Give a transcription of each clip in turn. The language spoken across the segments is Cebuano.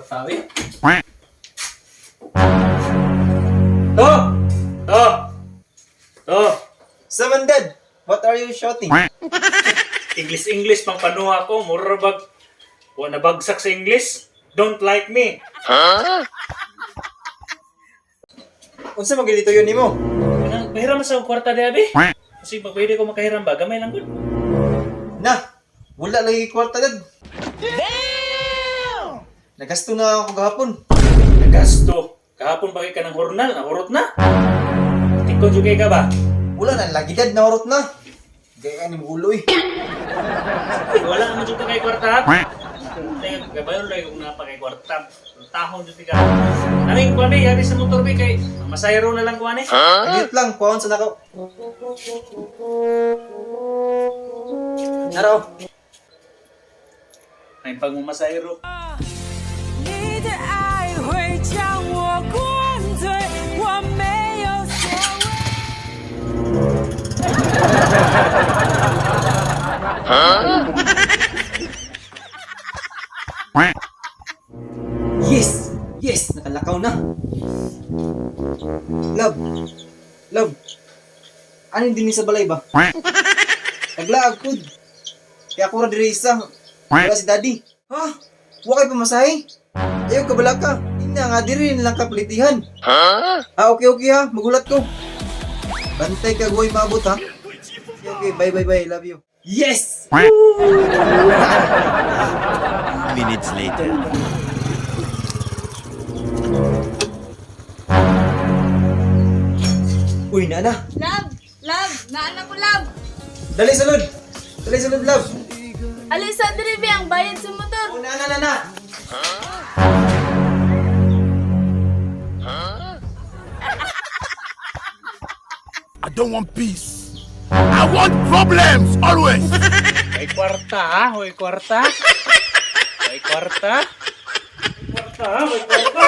Kwarta eh. To! To! To! Saman, Dad! What are you shouting? English English pang panuha ko, mura bag wa nabagsak sa English. Don't like me. Unsa man gilito yun nimo? Kanang pahiram sa kwarta di abi. Kasi pag pwede ko makahiram ba, gamay lang gud. Na! Wala lagi kwarta, Dad. Damn! Nagasto na ako gahapon. Nagasto. Kahapon pa kay ka ng hurnal, nahurot na. Tikon jud kay ka ba? Wala na lagi, Dad, nahurot na. Gaya ni mo ulo eh. Ay, wala naman jud ka kay kwarta. Teka, gabayon lagi kung napa kay kwarta. Tahon jud ka. Aning kuan ni, yari sa motor bi kay masayro na lang kuan eh. Kalit lang, kuhaon sa nako. Naro. Ay pag masayro. 你的爱会将我灌醉，我没有所谓。 Yes! Yes! Nakalakaw na! Love! Love! Ano din sa balay ba? Naglaag pud. Kaya ako ra diri isa. Wala si Daddy. Ha? Wa kay pamasahe? Ayaw ka bala ka. Ina nga diri nilang kapalitihan. Ah, okay okay ha. Magulat ko. Bantay ka goy maabot ha. Okay, okay. Bye bye bye. Love you. Yes! Minutes later. Uy, nana. Love! Love! Naanak ko, love! Dali sulod. Dali sulod, love. Alisa, diri ang bayad sa motor. Oh, nana, nana. I don't want peace. I want problems always. May kwarta ha, may kwarta. May kwarta. May kwarta ha, may kwarta.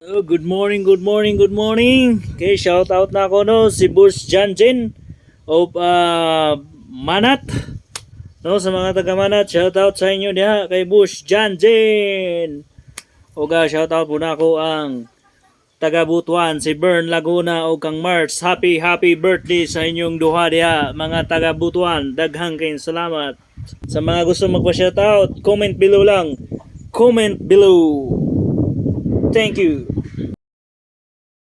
Oh, good morning, good morning, good morning. Okay, shout out na ako no si Boss Janjen of Manat. No, sa mga taga Manat, shout out sa inyo diha kay Boss Janjen. Oga, shout out po na ako ang taga Butuan, si Bern Laguna o kang March. Happy, happy birthday sa inyong duha diha, mga taga Butuan. Daghang kayong salamat. Sa mga gusto magpa-shout out, comment below lang. Comment below. Thank you.